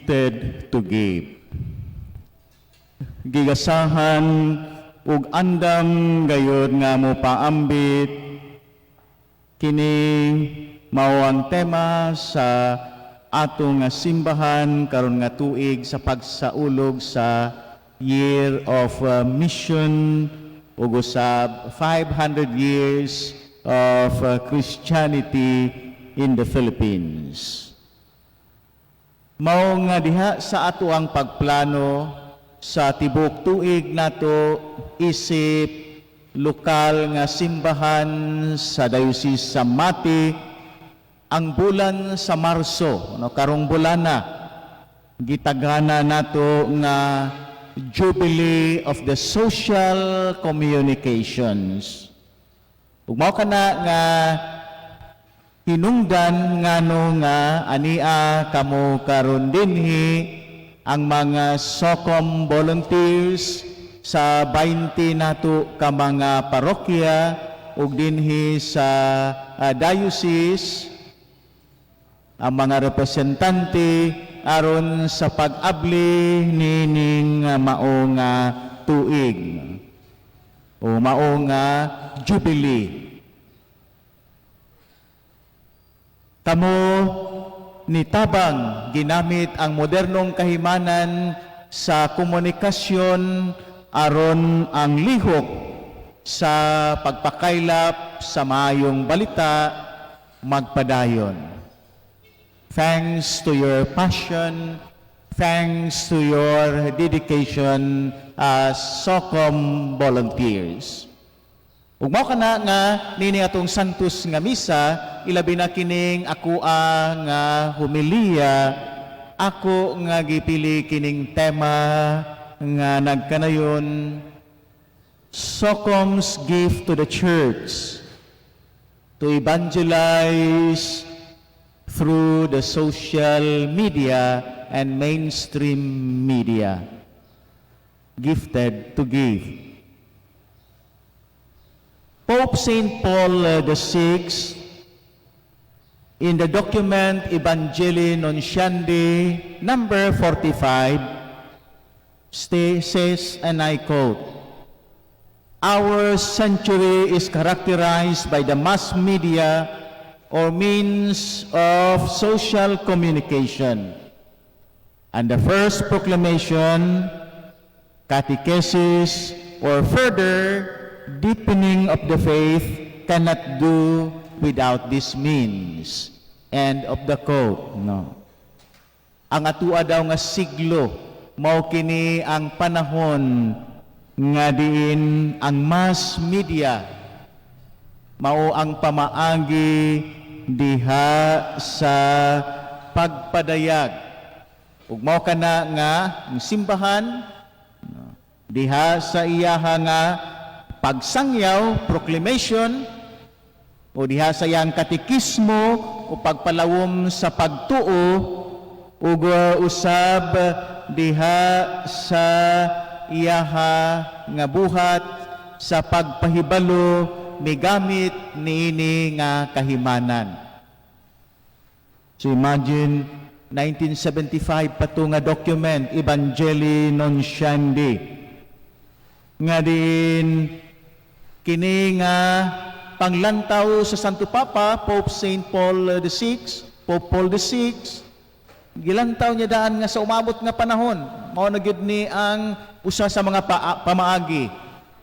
Gifted to give. Gigasahan ug andam gayud nga mopaambit, kini mao ang tema sa atong nga simbahan karon nga tuig sa pagsaulog sa Year of Mission ug usab 500 years of Christianity in the Philippines. Mao nga diha sa ato ang pagplano sa tibuok tuig nato isip lokal nga simbahan sa Diocese sa Mati, ang bulan sa Marso, no, karong bulana, gitagana nato nga Jubilee of the Social Communications. Ug mao kana nga hinungdan ngano nga ania kamo karon dinhi, ang mga SOCOM volunteers sa 20 nato ka mga parokya ug dinhi sa diocese, ang mga representante aron sa pag-abli nining mao nga tuig o mao nga jubilee. Kamo nitabang ginamit ang modernong kahimanan sa komunikasyon aron ang lihok sa pagpakaylap sa maayong balita magpadayon. Thanks to your passion, thanks to your dedication as SOCOM volunteers. Ug mao kana nga nini atong Santos nga Misa, ilabi na kining akoa nga homilya, ako nga gipili kining tema nga nagkanayon "SOCOM's Gift to the Church to Evangelize through the Social Media and Mainstream Media." Gifted to give. Pope St. Paul VI, in the document Evangelii Nuntiandi number 45, says, and I quote, "Our century is characterized by the mass media or means of social communication. And the first proclamation, catechesis, or further deepening of the faith cannot do without this means." End of the quote. No. Ang atua daw nga siglo, mao kini ang panahon nga diin ang mass media mao ang pamaagi diha sa pagpadayag. Ug mao kana nga ang simbahan, no, diha sa iyaha nga pagsangyaw, proclamation, o diha sa iyang katekismo o pagpalawom sa pagtuo, ug usab diha sa iyaha nga buhat sa pagpahibalo, migamit niini nga kahimanan. So imagine, 1975 pa to nga document, Evangelii Nuntiandi, nga diin kini nga panglantaw sa Santo Papa, Pope St. Paul VI, Pope Paul VI, gilantaw niya daan nga sa umabot nga panahon, mao na gyud ni ang usa sa mga pamaagi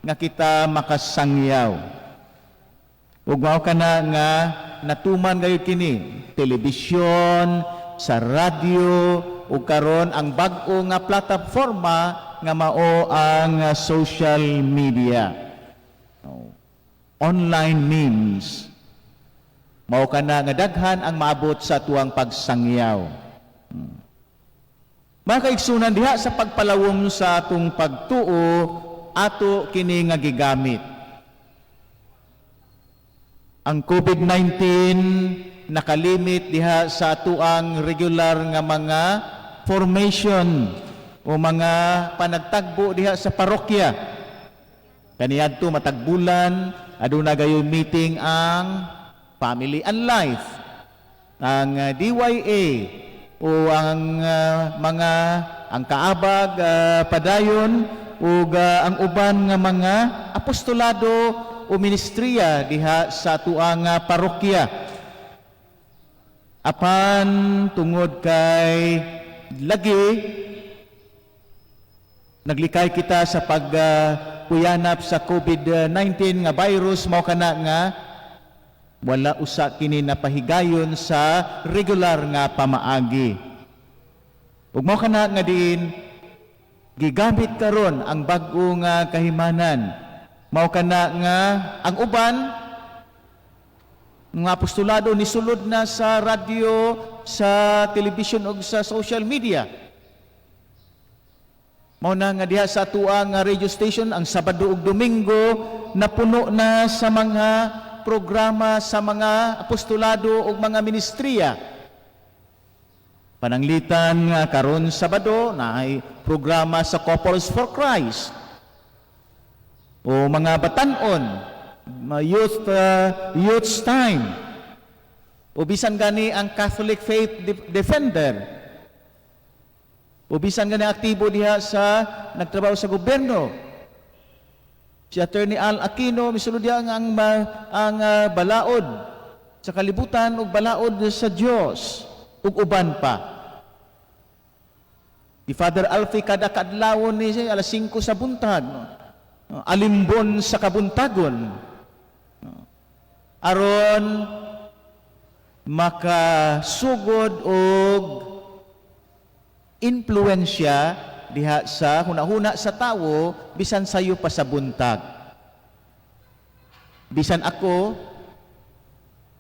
nga kita makasangyaw. Ug mao kana nga natuman gayud kini, telebisyon, sa radyo, ug karon ang bag-o nga plataporma nga mao ang social media. No. Online means mao kana nga daghan ang maabot sa tuang pagsangyaw. Mga kaigsunan, diha sa pagpalawom sa atong pagtuo, ato kini nga gigamit. Ang COVID-19 nakalimit diha sa atuang regular nga mga formation o mga panagtagbo diha sa parokya. Kaniadto matag bulan, aduna gayoy meeting ang Family and Life, ang DYA o ang mga ang kaabag padayon ug ang uban nga mga apostolado o ministriya diha sa atuang parokya. Apan tungod kay lagi naglikay kita sa pag kuyanap sa COVID-19 nga virus, mao kana nga wala usa kini napahigayon sa regular nga pamaagi. Ug mao kana nga diin gigamit karon ang bag-o nga kahimanan. Mao kana nga ang uban mga apostolado nisulod na sa radyo, sa television ug sa social media. Mao na nga diha sa atoa nga radio station ang Sabado ug Domingo napuno na sa mga programa sa mga apostolado ug mga ministriya. Pananglitan nga karon Sabado naay programa sa Couples for Christ o mga batanon, mga youth's time. O bisan gani ang Catholic Faith Defender. O bisan gani aktibo diha sa nagtrabaho sa gobyerno. Si Attorney Al Aquino misulod diha ang balaod sa kalibutan ug balaod sa Dios ug uban pa. Si Father Alfie kada kadlawon ni siya alas 5 sa buntag. No? Alimbon sa kabuntagon. No? Aron makasugod og impluensya diha sa hunahuna sa tawo bisan sayo pa sa buntag. Bisan ako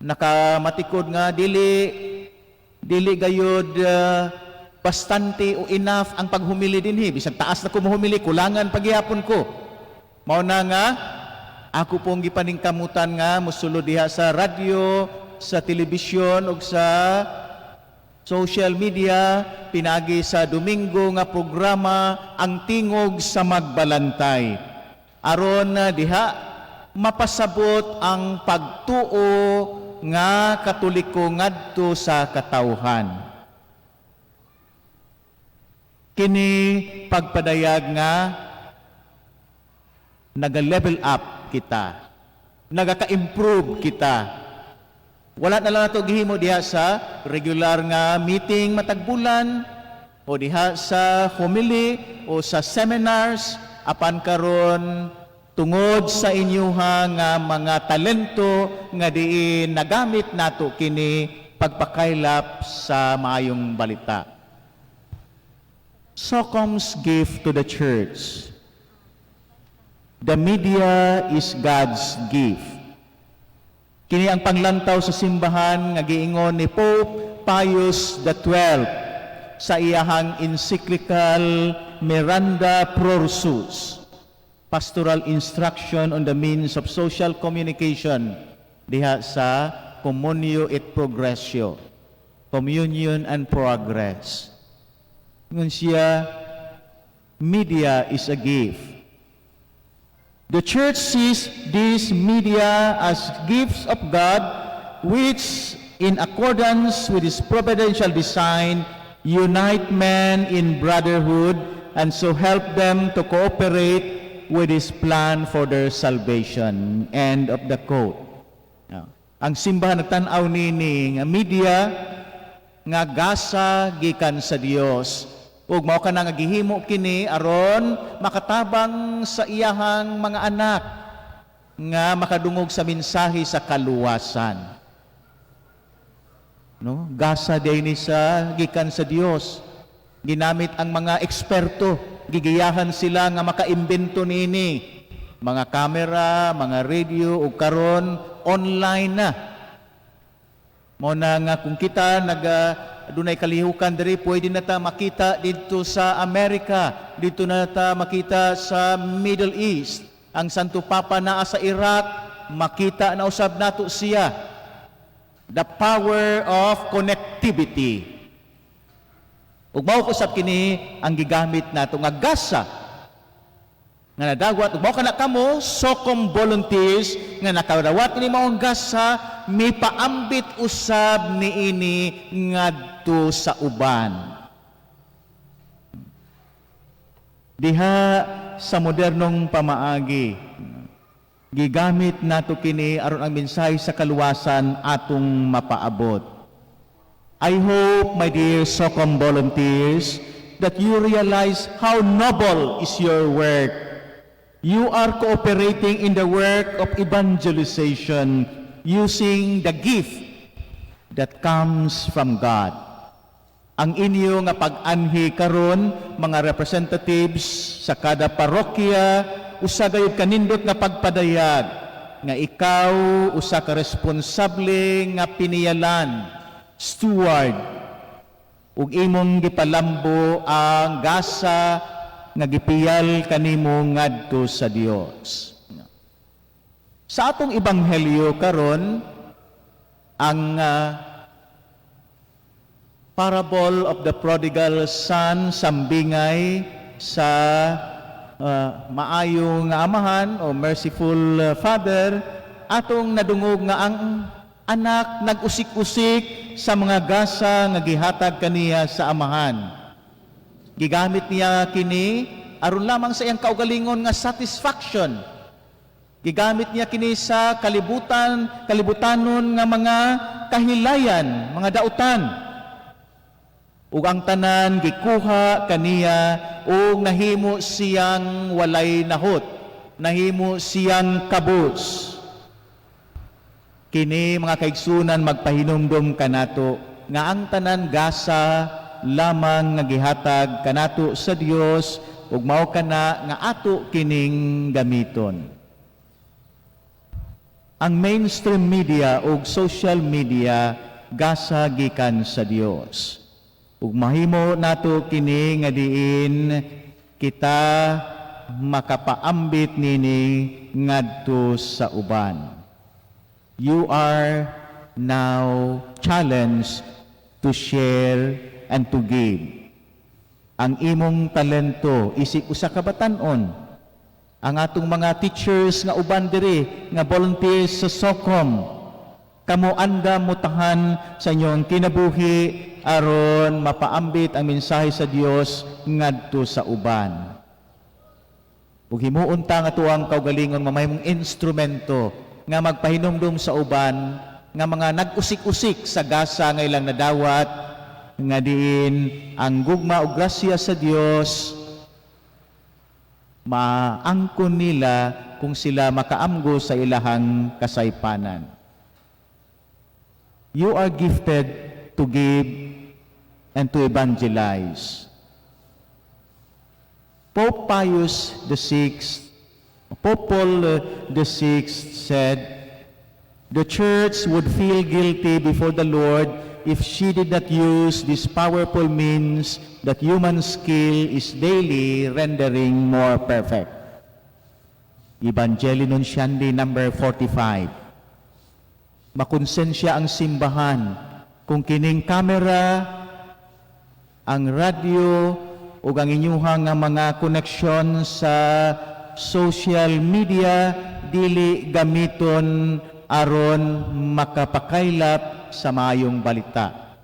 nakamatikod nga dili dili gayod bastante o enough ang paghumili dinhi, bisan taas na ko mohumili, kulangan pagyapon ko. Mao na nga ako pong gipaningkamutan nga mosulod diha sa radyo, sa telebisyon ug sa social media pinagi sa Domingo nga programa, Ang Tingog sa Magbalantay, aron na diha mapasabot ang pagtuo nga Katoliko ngadto sa katawhan. Kini pagpadayag nga naga-level up kita, nagaka-improve kita. Wala na lang nato gihimo diha sa regular nga meeting matag bulan o diha sa homily o sa seminars, apan karon tungod sa inyuha nga mga talento nga diin nagamit nato kini pagpakaylap sa maayong balita. SOCOM's gift to the church. The media is God's gift. Kini ang panglantaw sa simbahan nga giingon ni Pope Pius XII sa iyahang encyclical Miranda Prorsus, Pastoral Instruction on the Means of Social Communication, diha sa Communio et Progressio, Communion and Progress. Ingon siya, media is a gift. The church sees these media as gifts of God, which, in accordance with His providential design, unite men in brotherhood and so help them to cooperate with His plan for their salvation. End of the quote. Now, ang simbahan nagtan-aw nini nga media nga gasa gikan sa Dios ug mao kana nga gihimo kini aron makatabang sa iyahang mga anak nga makadungog sa mensahe sa kaluwasan, no? Gasa ni sa gikan sa Dios. Ginamit ang mga eksperto, gigiyahan sila nga makaimbento niini mga kamera, mga radio, ug karon online na. Mao na nga kung kita dunay kalihukan diri, pwede na ta makita didto sa Amerika, didto na ta makita sa Middle East. Ang Santo Papa naa sa Iraq, makita na usab nato siya. The power of connectivity. Ug mao usab kini ang gigamit nato nga gasa. Nga nadawat, ug mao kana kamo SOCOM volunteers nga nakadawat ini maong gasa, mipaambit usab niini ngadto sa uban. Diha sa modernong pamaagi, gigamit nato kini aron ang mensahe sa kaluwasan atong mapaabot. I hope, my dear SOCOM volunteers, that you realize how noble is your work. You are cooperating in the work of evangelization using the gift that comes from God. Ang inyo nga pag-anhi karon, mga representatives sa kada parokya, usa gayud kanindot nga pagpadayag nga ikaw usa ka responsable nga piniyalan, steward, ug imong gipalambo ang gasa nga gipiyal kanimo ngadto sa Dios. Sa atong ebanghelyo karon, ang parable of the prodigal son, sambingay sa maayong amahan o merciful father, atong nadungog nga ang anak nag-usik-usik sa mga gasa nga gihatag kaniya sa amahan. Gigamit niya kini aron lamang sa iyang kaugalingon nga satisfaction. Gigamit niya kini sa kalibutan, kalibutanon nga mga kahilayan, mga dautan. Ug ang tanan gikuha kaniya ug nahimo siyang walay nahot, nahimo siyang kabus. Kini, mga kaigsunan, magpahinumdom kanato nga ang tanan gasa lamang nga gihatag kanato sa Dios ug mao kana nga ato kining gamiton. Ang mainstream media ug social media, gasa gikan sa Dios. Ug mahimo nato kini nga diin kita makapaambit nini ngadto sa uban. You are now challenged to share and to give. Ang imong talento isip usa ka batan-on. Ang atong mga teachers nga uban diri nga volunteers sa SOCOM, kamo andam mutahan sa inyong kinabuhi aron mapaambit ang mensahe sa Dios ngadto sa uban. Ug himuon ta nga atuang kaugalingon mamahimong instrumento nga magpahinumdum sa uban nga mga nag-usik-usik sa gasa nga ilang nadawat, nga diin ang gugma ug grasya sa Dios maangkon nila kung sila makaamgo sa ilahang kasaypanan. You are gifted to give and to evangelize. Pope Pius VI, Pope Paul VI said, "The Church would feel guilty before the Lord if she did not use this powerful means that human skill is daily rendering more perfect." Evangelii Nuntiandi number 45. Makonsensya ang simbahan kung kining kamera, ang radyo, ug ang inyuhang nga mga koneksyon sa social media dili gamiton aron makapakaylap sa maayong balita.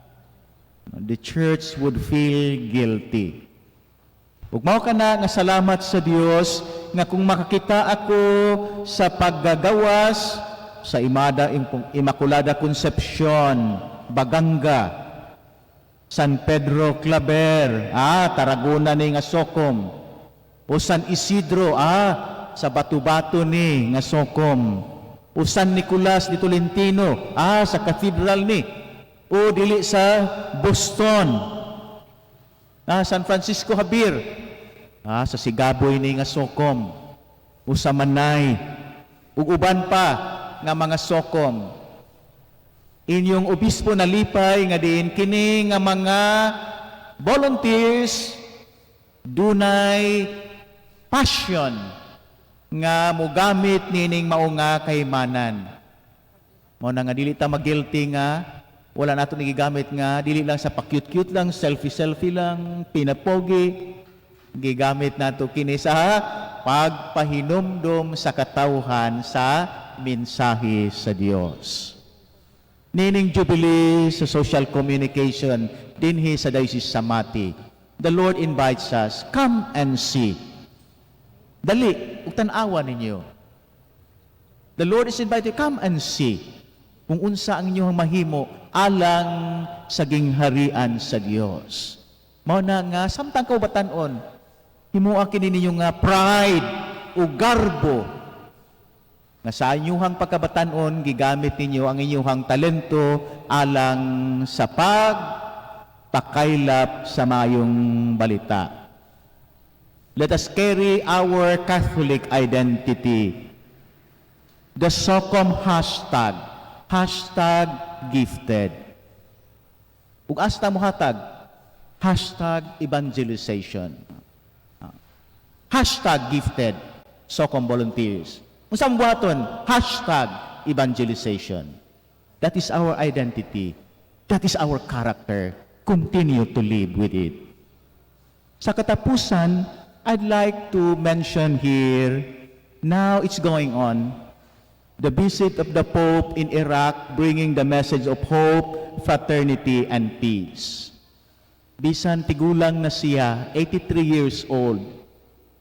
The Church would feel guilty. Ug mao kana nga salamat sa Dios nga kung makakita ako sa paggagawas sa Imada Immaculada Concepcion, Baganga, San Pedro Claver, Tarragona ni nga SOCOM, o San Isidro, sa Bato-Bato ni nga SOCOM, o San Nicolas de Tolentino, sa Cathedral ni, o dili sa Boston, San Francisco Javier, sa Sigaboy ni nga SOCOM, o sa Manay, ug uban pa nga mga SOCOM. Inyong obispo nalipay nga diin kini nga mga volunteers dunay passion nga mogamit nining mao nga kahimanan. Mao na nga dili ta magilty nga wala nato ni gigamit nga dili lang sa pa-cute-cute lang, selfie-selfie lang, pinapogi. Gigamit nato kini sa pagpahinumdom sa katawhan sa mensahe sa Dios. Nining Jubilee sa social communication dinhi sa Diocese sa Mati, the Lord invites us, "Come and see." Dali, ug tan-awa ninyo. The Lord is invited, "Come and see" kung unsa ang inyong mahimo alang sa gingharian sa Dios. Mao na nga samtang kaubatan-on, himoa kini ninyo nga pride o garbo nga sa inyuhang pagkabatan-on gigamit ninyo ang inyuhang talento alang sa pagpakaylap sa mayong balita. Let us carry our Catholic identity. The SOCOM hashtag, #gifted. Ug hasta mohatag, #evangelization. #gifted, SOCOM volunteers. Unsa ang buhaton? #evangelization. That is our identity. That is our character. Continue to live with it. Sa katapusan, I'd like to mention here, now it's going on, the visit of the Pope in Iraq, bringing the message of hope, fraternity, and peace. Bisan tigulang na siya, 83 years old,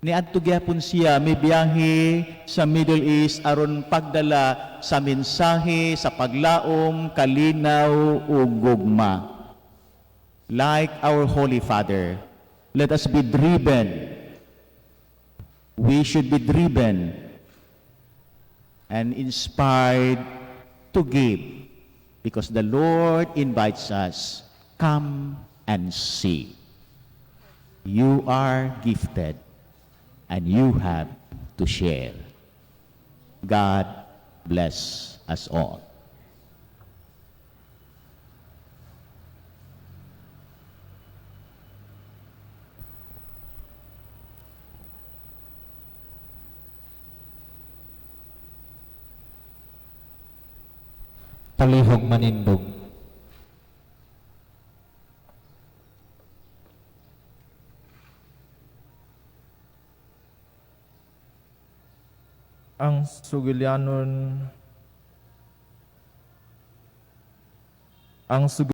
niadto gyapon siya, mibiyahe sa Middle East aron pagdala sa mensahe sa paglaom, kalinaw ug gugma. Like our Holy Father, let us be driven. We should be driven and inspired to give because the Lord invites us, "Come and see." You are gifted and you have to share. God bless us all. Palihog manindog. Ang sugilyanon ang sug